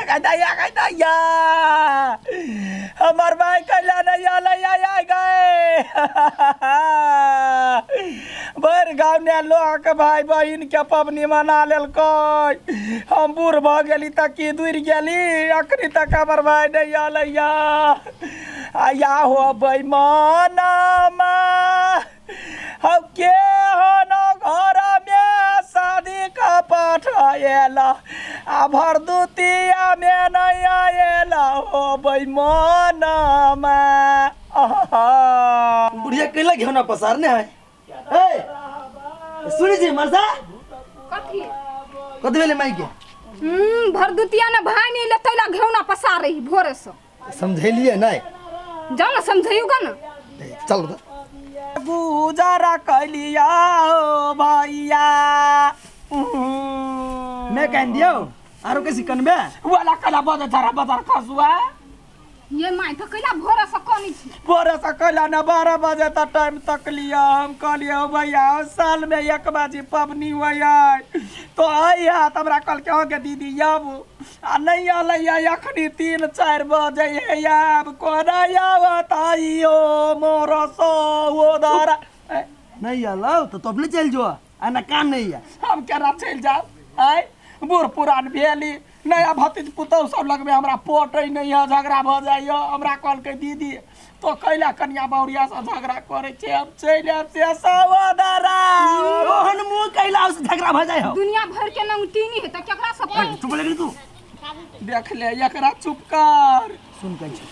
दैया गै दैया, हमर भाइ कैला नहि अलै आइ गए? भरि गाँवमे लोक भाइ बहिनके पबनी मना लेलकै। हम बूढ़ भऽ गेली तऽ की दूरि गेली, अखनी तक हमर भाइ नहि अलैया। आया हो बैमानमा, हौ के हन घरमे शादी का पठायल आ भरदुतियामे नहि आयल हो बैमानमा। आहा। बुढ़िया कैला घेवना पसारने है? ए सुनी छी मरसा। कथी? कथी भेलै माई के? भरदुतिया ने भाई नहीं ले तैला घेवना पसार रही भोरे से। समझेलिए नहीं? जाओ ना, समझाइयोगा ना। ए, चल उधर। गुजारा कैलिया हो भैया। मैं कह दियो आरो कैसी कनबे वाला कला बदर धरा बदर खसुआ। ये माई तो कैला भोरे से कनी छी? भोरे से कैला ना, 12 बजे तक टाइम तक लिया। हम कहलिए हो भैया, साल में एक बाजी पबनी हुआ तो आई है त हमरा कहलकै हो के दीदी आबू, आ नहीं अलै अखनी 3-4 बजे है, आब कोना आवत आइयो मोर सहोदर। नहीं आलो तो अपने चल जो, आ ना काम नहीं है। हम केना चलि जाब? आय बूढ़ पुरान भेली, नया भतीज पुतहु सब लगमे हमरा पटै नहि है, झगड़ा भऽ जाइए। हमरा कहलकै दीदी तो कैला कनिया बहुरिया से झगड़ा करै छै, हम चलि आयब से सहोदरा। ओहन मुंह कैला से झगड़ा भ जाय हो? दुनिया भर के नंगटीनी है त केकरा से ए, चुप लगे तू। देख ले एकरा, चुप कर। सुन कहै छी,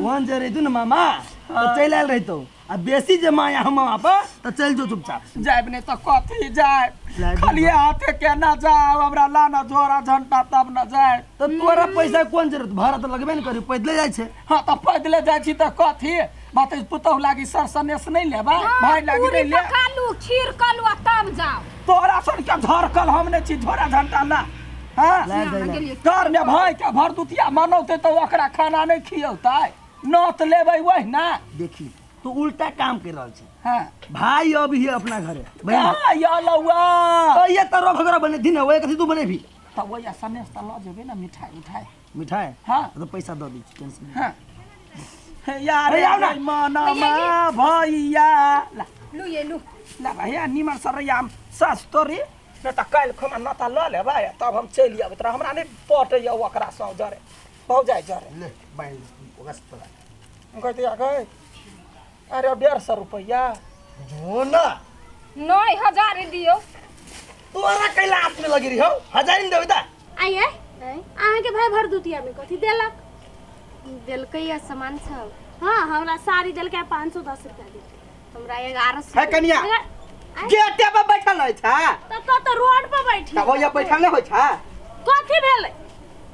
ओहन जे रहितु ने मामा तो चलि आयल रहितौ, आ बेसी जे माया हम मामा पर तो चलि जो चुपचाप। जायब नहि तऽ कथी जायब? जायब। खालिए हाथे केना जाब? हमरा लाना झोरा झंटा तब न जायब। तो तोरा पैसा कोन जरूरत? भाड़ा तो लगबे ने करी, पैदले जाइ छै। हाँ तऽ पैदले जाइ छी तऽ कथी भतीज पुतहु लागी सर सनेस नहि लेबै? भाय लागी पूरी नहि ले पका लू, खीर कलू आ तब जाओ। तोरा सन के झरकल हम नहि छी, झोरा झंटा ला। हाँ ला दे ला। गेलियै। घर में भाई के भरदुतिया मनौते तऽ ओकरा खाना नहि खियौतै? नोत लेबै वही ना। देखी तू उल्टा काम कर रहल छै। हाँ भाई अभी है अपना घरे बहिन। कहाँ यलौआ? तो ये तोरा भगरा बने दिन है, वही कथी तू बने भी। तऽ वही सनेस तऽ लऽ जेबै ने, मिठाई उठाई। मिठाई? हाँ। तो पैसा दऽ दी, टेंशन नहीं। हाँ यार। अरे आओ ना। मनमा भैया ला। लू ये लू। ला भैया, निमन सरैया सास तोरी नहि तऽ काल्हि खुमा नता लऽ लेबै, तब हम चलि अबैत रह। हमरा नहि पटैए ओकरा सौ जरे भौजाइ जरे। ले बाइन ओकरा से तोरा। कहते गए, अरे 150 रुपैआ। जो ना। 9000 दियौ। तोरा कैला हाथ में लगी रही हो, हजार नहीं देबै ता। आइए, अहाँके भाई भरदुतिया में कथी देलक? देलकै या सामान सब। हाँ, हमरा साड़ी देलकै, 510 रुपया देलकै। हमरा 1100। है कनिया, गेटे पर बैठल रहै छै। तब तो रोड पर बैठी। तब ओइया बैठल नहि होइ छै। कथी भेलै?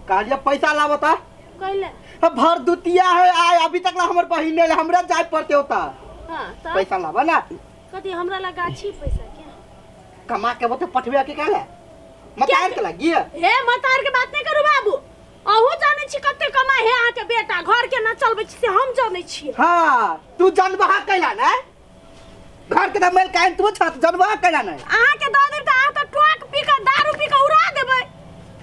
कहलियै पैसा लाबो तऽ। कैले? भरदुतिया है आय, अभी तक ला हमर बहिन नहि, हमरा जाय पड़ते ओतऽ। हाँ तब? पैसा लाबो ना। कथी हमरा लगा छी पैसा के? कमा के ओते पठबे के काले मतार के लगी। हे मतार के बात नहीं करू बाबू, अहू जानै छी कते कमाइ है अहाँके बेटा, घर के ना चलबै छी से हम जानै छियै। हाँ तू जनबहा कैला ने, घर के मेल काइन तू छत, जनबहा कैला ने। अहाँके दऽ देब तऽ अहाँ तऽ टोक पी कऽ दारू पी कऽ उड़ा देबै।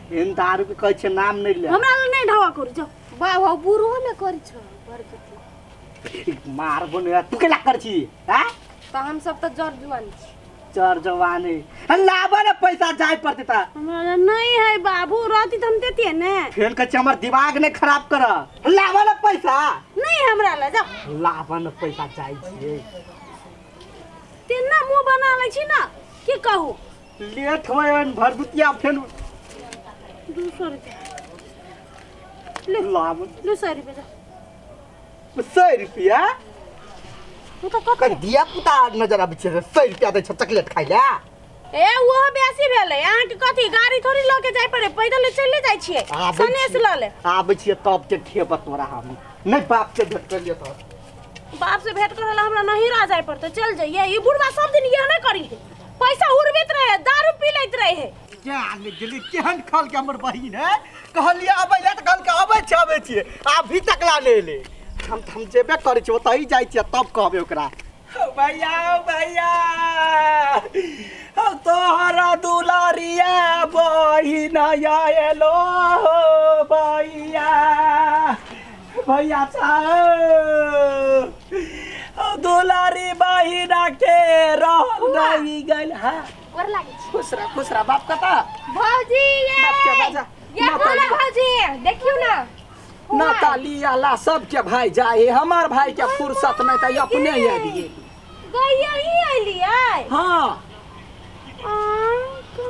एहन दारू के कहै छै नाम नहि ले। हमरा लग नहि ढवा करू, जाउ। वाह वाह, बूढ़ो ने करै छौ भरदुतिया। मारबो ने, तू केला कर छी? हैं तऽ हम सब तऽ जर जुआन छी। चर जवानी लाबा ने पैसा, जाय पड़ते ता। हमरा लग नहीं है बाबू, रहती तऽ हम देतियै ने। फेर कहै छै हमर दिमाग नहि खराब कर, लाबा ने पैसा। नहीं हमरा लग, जाउ। लाबा ने पैसा, जाइ छियै। तेना मुँह बना लै छी ना, की कहू। लेट होय भरदुतिया फेर। 200 रुपया लाब। लू, 100 रुपया जाउ। 100 रुपया? तू तऽ कते धिया पुता नजर आबै छै, 100 रुपया दै छै चॉकलेट खाइ लए। ए ओहो बेसी भेलै। अहाँके कथी गाड़ी थोड़ी लऽ के जाय पड़े, पैदल चलि जाइ छियै। आबै सनेस छियै। लऽ ले। आबै छियै तब के खेब तोरा, हम नहि बाप के भेट कर लिअ तऽ। बाप से भेंट करे ला हमरा नहिरा जाय पड़तै, चल जाइए। ई बुढ़वा सब दिन यह नहि करी है, पैसा उड़बैत रहे, दारू पी लैत रहे। क्या ले गेली? केहन खल के हमर बहिन है, कहलियै अबै लए तऽ कहलकै अबै छियै अबै छियै, अभी तक ला नहि एलै। हम जेबे करै छियै, ओतहि जाइ छियै तब कहबै ओकरा। भैया ओ भैया, हम तोहरा दुलारिया बहिन आयलो। भैया साहब, दुलारी बहिना के रहल नहीं गेल। हाँ, गोर लागै छी। खुश रह, खुश रह। बाप कता? भौजी ये। बाप के बाजा। ये बोला भौजी, देखियो ना। ना ताली आला सबके भाई जाए, हमार भाई के फुर्सत नहीं त अपने आबि गई ही अइलियै। हाँ,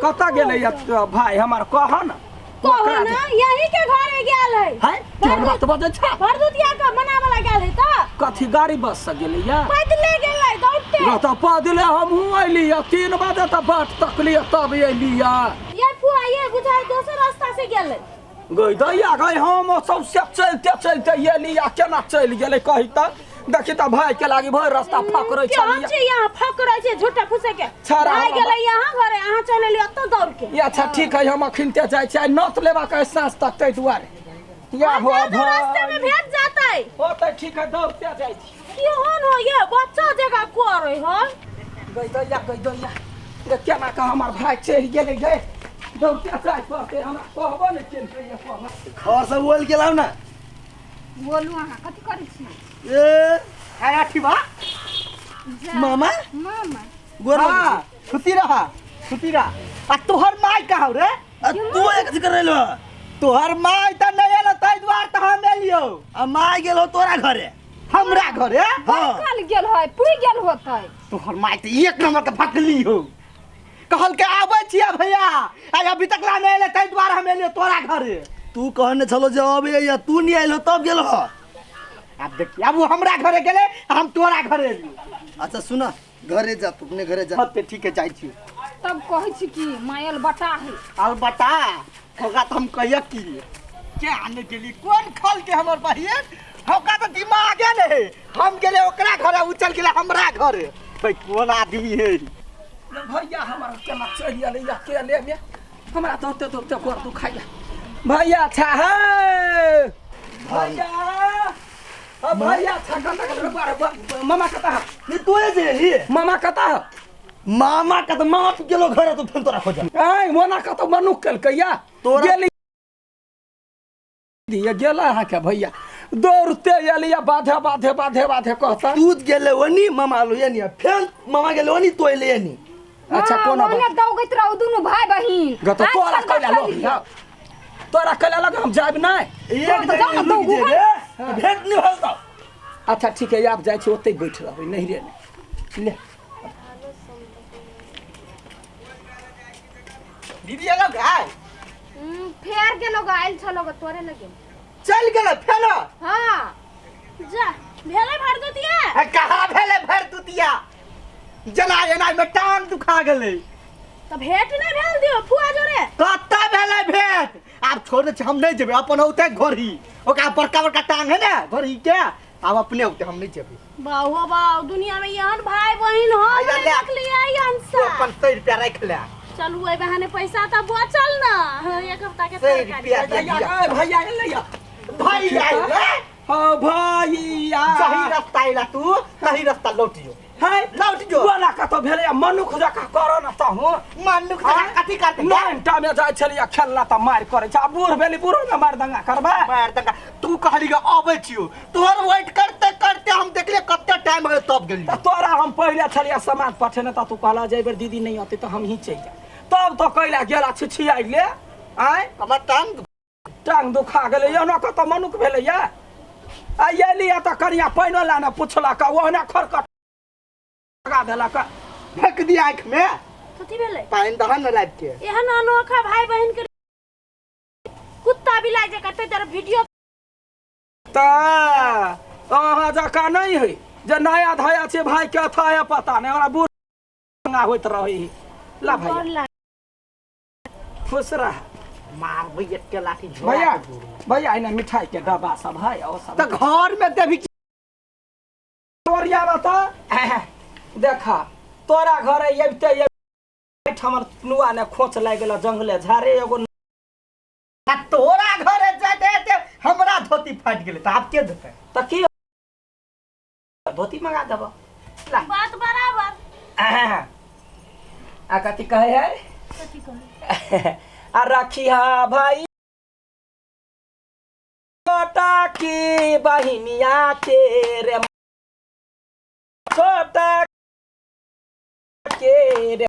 कतऽ गेलै भाई हमार? कह न। कहो ना, यही के घरे गेल है। है केहन बात बजै छ? भरदुतिया के मनावला गेल है त। कथी गाड़ी बस से गेलै या? पैदले गेलै दौड़ते। त पैदले हमहूँ अयली 3 बजे त बाट तकली तब अयली। ये फुआ ये बुझाइ दोसर रास्ता से गेलै। गई दैया गई, हम सबसे चलते चलते एली आ केना चलि गेलै कही त। देखी त भाई के लागी भरि रास्ता फकरै छलियै। के यहाँ फकरै छै झूठा फूसे के। भाई गेलै यहाँ घरे, अहाँ चलि एलियै ओतऽ दौड़ के। अच्छा ठीक है, हम अखिनते जाइ छियै नत लेबाक है साँझ तक, ताहि दुआरे। या हो रास्ते में भेट जातै। हो त ठीक है, दौड़ते जाइ छी। केहन हो ये बच्चा जकाँ करै हो। गई दैया, गई दैया, केना के हमर भाई चलि गेलै गे। दौड़ते जाइ पड़तै, हमरा कहबो नहि केलकै। घर से बोल गेलौ ना। बोलू अहाँ कथी करै छी? ए आया ठीबा मामा, मामा गोर। हां, सुती रहा, सुती रहा। आ तोहर माय कहाँ रे? आ तू एक कर रहलो? तोहर माय त नहीं एलो तै द्वार त हम एलियो। आ माय गेलो तोरा घरे? हमरा घरे? हां, कल गेल है, पुई गेल होतै। तोहर माय त एक नंबर के भकली हो। कहल के आबै छियै भैया, आ अभी तक ला नहीं एले तै द्वार हम एलियो तोरा घरे। तू कहने छलो जे अबे या तू नहीं आइलो तब गेलो। अब देखिए, अब वो हमरा घरे गेले, हम तोरा घरे एलियो। अच्छा सुना, घरे जा, तू अपने घरे जा। हां ते ठीक है, जाइ छी। तब कहै छी कि मायल बटा है। आल बटा होगा त हम कहिया की के आने गेली कोन खल के हमर बहिन होगा त दिमागे ने है। हम गेले ओकरा घरे, उ चल गेले हमरा घरे। भाई कोन आदमी है भैया हमर? केना चलि एलै अकेले में, हमरा दौड़ते दौड़ते गोर दुखाइया। भैया अच्छा है भैया, अब भैया अच्छा कता मामा कता है? नहीं तू जे ही मामा कता है? मामा का त मामा गेलो घरे तो फेन तोरा खोज। ए मोना कत मनुख केलकै या तोरा गेली दिया गेला अहाँ के भैया दौड़ते एली बाधे बाधे बाधे बाधे कहता। तू गेले ओनी मामा आलो यानी, फेन मामा गेले ओनी तो एले यानी। अच्छा कोना बात दौगैत रहू दुनू भाई बहिन। गत तोरा कैला लोग, तोरा कैला लग हम जाब नै। एक जगह रुक जेबे, भेट नहीं होल। अच्छा ठीक है, आब जाइ छी ओतै बैठ रहबै नहिरे ने। ले दीदी एलो गाय? फेर गेलो आइल छलो तोरे लगे। चल गेलो फेर? हां जा, भेलै भरदुतिया? कहाँ भेलै भरदुतिया? जना एना में टांग दुखा गेलै। त भेट नहीं भेल दियो फुआ जोरे? कत्ता भेलै भेट? आब छोड़ दे, हम नहीं जेबै अपन औते घरही। ओकरा बड़का बड़का टांग है ना घरही के, आब अपने औते, हम नहीं जेबै। बाहो बाहो, दुनिया में एहन भाई बहिन हो देख लियै अंसा। अपन 100 रुपया राख ले। चलू ओइ बहाने पैसा त बचल ना। एक हफ्ता के तरकारी। भैया भैया एलै या भैया एलै? हां भैया, सही रास्ता आइला तू, सही रास्ता लौटियो। है लौट जो। बोला कत भेलै मनुख जकाँ कर न तहु। मनुख जकाँ कथी करतै? नैनटा में जाइ छलियै खेलला त मारि करै छै। आ बूढ़ भेली, बूढ़ो में मारि दंगा करबै? मारि दंगा तू कहली गे अबै छियो, तोहर वेट करते करते हम देखलियै कते टाइम हो तब गेली। तोरा हम पहिले छलियै समाज पठेने त तू कहला जे एहि बेर दीदी नहीं अतै त हम ही चलि जायब। तब तो कैला गेला छिछियाइले। आँय हमर टांग टांग दुखा गेलै। एना कत मनुख भेलै या? आ एली त कनिया पानिओ ला ने पुछलक, ओहने खरकट लगा देलक, फेंक दिया आँख में। कथी भेलै? पानि दहन न लाबि के। एहन अनोखा भाई बहिन के कुत्ता बिलाइ जे कते तर वीडियो त अहाँ जकाँ नहीं है जे नया धया छै भाई के अथा है पता नहीं, हमरा बूढ़ होइत रहै। ला भैया खुश रह। मारबै एक लाठी भैया। भैया एना मिठाई के डब्बा सब है और सब त घर में देबी तोरिया बता। देखा तोरा घरे अबिते हमर नुआ ने खोच लागि गेल जंगले झारे एगो। आ तोरा घरे जाते जाते हमरा धोती फाटि गेलै त आब के देतै? त की धोती मंगा देबो। ला बात बराबर। आ कथी कहै है? कथी कहै? आ रखिहा भाई की बहिनिया के रे, छोटा के रे।